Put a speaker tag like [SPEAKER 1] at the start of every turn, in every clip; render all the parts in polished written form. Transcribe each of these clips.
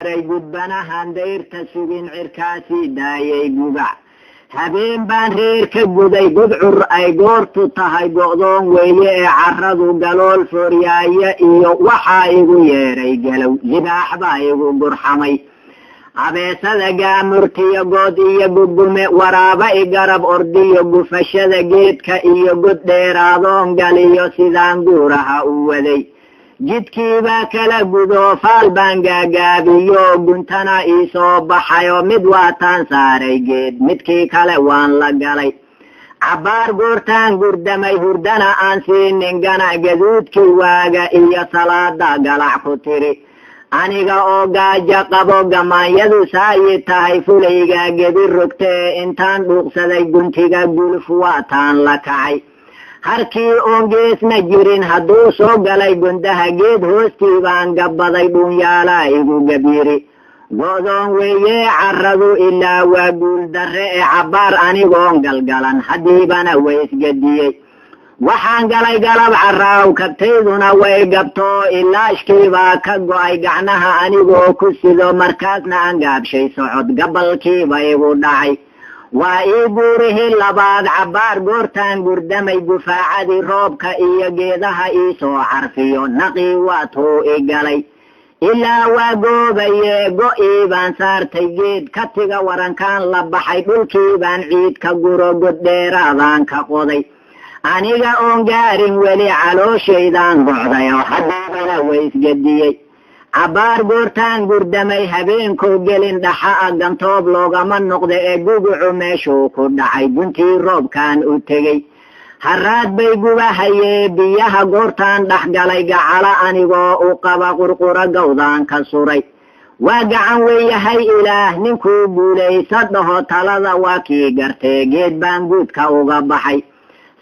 [SPEAKER 1] Gudbanahan dayrta sugin, cirkaasii daayay gugac. Habeen baan reer ka guday gudcur ay goortu tahay, go'doon weeye ee caradu galool fooryaaya iyo waxaa igu yeedhay galow, libaax baa igu gurxamay. Abeesada gaamurtiyo good iyo gugume, waraaba i garab ordiyo, gufashada geedka iyo god dheeraadoon galiyo, sidaan guuraha u waday jidkiibaa kala gudo, faal baan gaagaabiyo, guntana ii soo baxayo. Mid waataan saaray geed, midkii kale waan la galay. Cabbaar goortaan gurdamay, hurdana aan siinin gana, gaduudkii waaga iyo salaada galac ku tiri. Aniga oo gaajo qabo, gamaanyadu saayi tahay, fulayga gebi rogtee, intaan dhuuqsaday guntiga guluf waataan la kacay. Harkii oon geesna jirin hadduu soo galay gundaha, geed hoostii baan gabbaday, dhuunyaalaa igu gabyiri. Go'doon weeye caradu ilaa waa guul darre ee cabbaar anigoon galgalan haddiibana waysgadiyey. Waxaan galay galab caraaw, kabtayduna way gabto, ilaashkiibaa ka go'ay gacnaha anigoo ku sido. Markaasna aan gaabshay socod, gabalkiiba igu dhacay. Waa ii guurihii labaad. Cabbaar goortaan gurdamay, gufaacadii roobka iyo geedaha ii soo carfiyo, naqii waa tuu i galay ilaa waa goobaye. Go'ii baan saartay geed, katiga warankaan la baxay, dhulkii baan ciid ka guro, god dheeraadaan ka qoday. Aniga oon gaarin weli calooshaydaan gocday oo haddiibana waysgadiyey. Cabbaar goortaan gurdamay, habeenkoo gelin dhaxa a, gantoob loogama noqda ee gugucu meeshuu ku dhacay, guntii roobkaan u tegey. Haraad bay gubahayee, biyaha goortaan dhex galay, gacalo anigoo u qaba, qurqura gawdaan ka suray. Waa gacan weeyahay Ilaah ninkuu guulaysa dhaho, talada waa kii gartee, geed baan guudka uga baxay.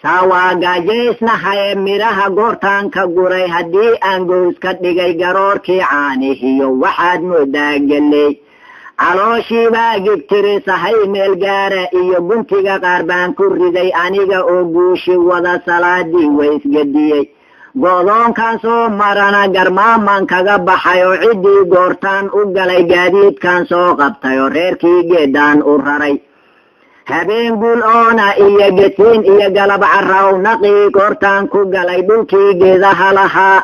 [SPEAKER 1] Saa waa gaajaysnahaye, midhaha goortaan ka guray, haddii aan gows ka dhigay, garoorkii caanihiyo waxaad moodaa geley. Calooshiibaa gigtirisahay meel gaara iyo guntiga qaar baan ku riday. Aniga oo guushi wada, salaadii waysgadiyey. Go'doonkan soo marana garmaaman kaga baxay oo ciddii goortaan u galay, gaadiidkan soo qabtay oo reerkii geedaan u raray. Habeen guul oona iyo gesiin iyo galab carraw, naqii goortaan ku galay dhulkii geedaha lahaa.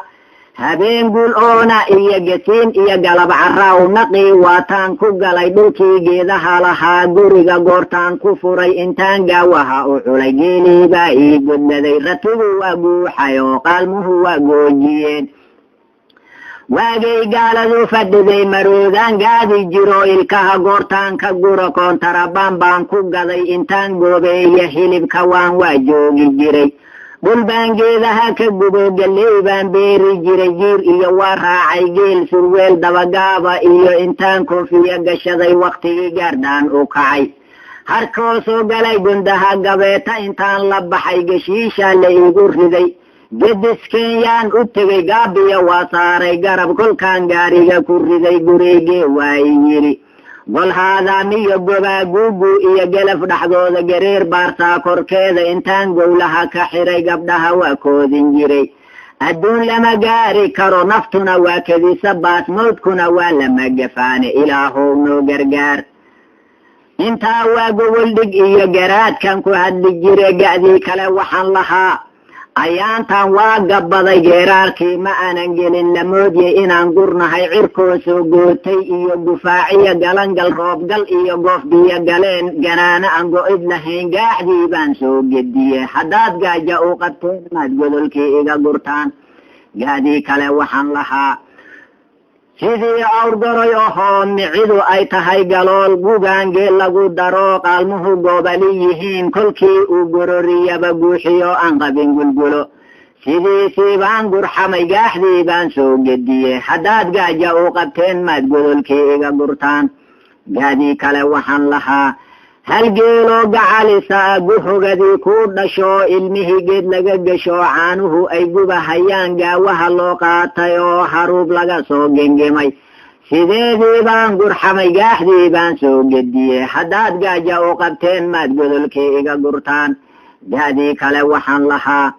[SPEAKER 1] Habeen guul oona iyo gesiin iyo galab carraw, naqii waataan ku galay dhulkii geedaha lahaa. Guriga goortaan ku furay, intaan gaawaha u culay, geelii baa ii godladay, ratigu waa guuxay oo qaalmuhu waa goojiyeen. Waagay gaaladu fadhiday, maroodaan gaadi jiro, ilkaha goortaan ka guro, koontarabaan baan ku gaday. Intaan goobeeya hilibka waan waa joogi jiray. Dhul baan geedaha ka gubo, galley baan beeri jiray, jiir iyo waa raacay geel, surweel dabagaaba iyo intaan koofiya gashaday, waktigii gaardhaan u kacay. Harkoo soo galay gundaha, gabeeta intaan la baxay, geshiisha la igu riday. Gedis Kenyaan u tegey, gaabiya waa saaray garab, kolkaan gaariga ku riday, gurigee waa i yidhi. Golhaadaamiyo gobaa guugu iyo gelaf dhexdooda, gareer baarsaa korkeeda, intaan gowlaha ka xiray, gabdhaha waa koodin jiray. Adduun lama gaari karo, naftuna waa kedisa baas, mawdkuna waa lama gafaane, Ilaahow noo gargaar. Intaa waa gogol dhig iyo garaadkan ku hadli jire. Ga'dii kale waxaan lahaa, ayaantan waa gabbaday geeraarkii, ma aanan gelin lamoodye inaan gurnahay. Cirkoo soo gootay iyo gufaaciyo galangal, roobgal iyo goof biyo galeen, ganaano aan go-id lahayn, gaaxdii baan soo gediye. Haddaad gaaja u qabteen, maad godolkii iga gurtaan. Gaadii kale waxaan lahaa, sidii awrgoroy ahoo micidu ay tahay galool, gugaangee lagu daro, qaalmuhu goobali yihiin, kolkii uu gororiyaba guuxiyo aan qabin gulgulo, sidiisii baan gurxamay, gaaxdii baan soo gediye. Haddaad gaaja u qabteen, maad godolkii iga gurtaan. Gaadii kale waxaan lahaa, halgeeloo gacalisa, guhogadii kuu dhasho, ilmihii geed laga gesho, caanuhu ay gubahayaan, gaawaha loo qaatay oo haruub laga soo gengimay, sideedii baan gurxamay, gaaxdii baan soo gediye. Haddaad gaaja u qabteen, maad godolkii iga gurtaan. Gaadii kale waxaan lahaa,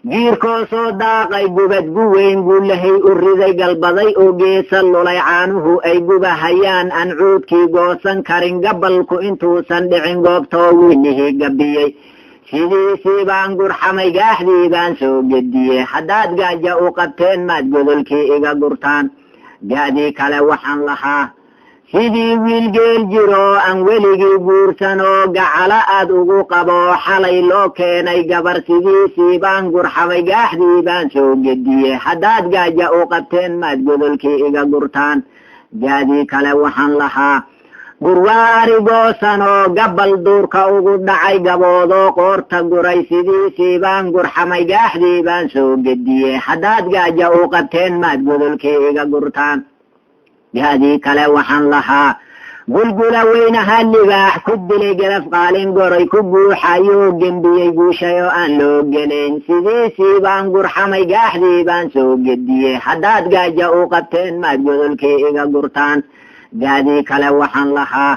[SPEAKER 1] Jiirkoo soo daaqay gubad guweyn guulahay u riday galbaday oo geesa lulay, caanuhu ay gubahayaan aan cuudkii goosan karin, gabalku intuusan dhicin goobtoo wiilihii gabiyey. Sidiisii baan gurxamay, gaaxdii baan soo gediyey. Haddaad gaaja u qabteen maad godolkii iga gurtaan. Gaadii kale waxaan lahaa sidii wiil geel jiroo aan weligii guursan oo gacalo aad ugu qabo, xalay loo keenay gabar. Sidiisii baan gurxamay, gaaxdii baan soo gediyey. Haddaad gaaja u qabteen maad godolkii iga gurtaan. Gaadii kale waxaan lahaa gurwaari goosan oo gabal duurka ugu dhacay, gaboodoo qoorta guray. Sidiisii baan gurxamay, gaaxdii baan soo gediyey. Haddaad gaaja u qabteen maad godolkii iga gurtaan. Gaadii kale waxaan lahaa gulgula weynaha libaax ku dilay garaf qaalin goray ku guuxayoo gembiyey guushay oo aan loo gelayn. Sidiisii baan gurxamay, gaaxdii baan soo gediyey. Haddaad gaaja u qabteen maad godolkii iga gurtaan. Gaadii kale waxaan lahaa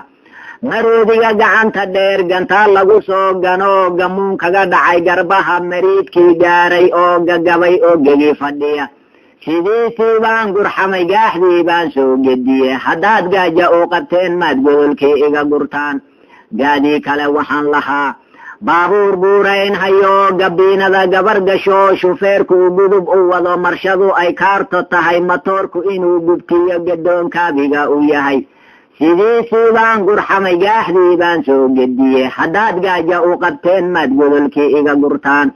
[SPEAKER 1] maroodiga gacanta dheer gantaa lagu soo ganoo gamuun kaga dhacay garbaha, mariidkii gaaray oo gagabay oo gegi fadhiya. Sidiisii baan gurxamay, gaaxdii baan soo gediyey. Haddaad gaaja u qabteen maad godolkii iga gurtaan. Gaadii kale waxaan lahaa baabuur guurayn hayoo gabiinada gabar gasho, shufeerku gudub u wado, marshadu ay kaarto tahay, matoorku inuu gubtiyo gadoonkaabiga u yahay. Sidiisii baan gurxamay, gaaxdii baan soo gediyey. Haddaad gaaja u qabteen maad godolkii iga gurtaan.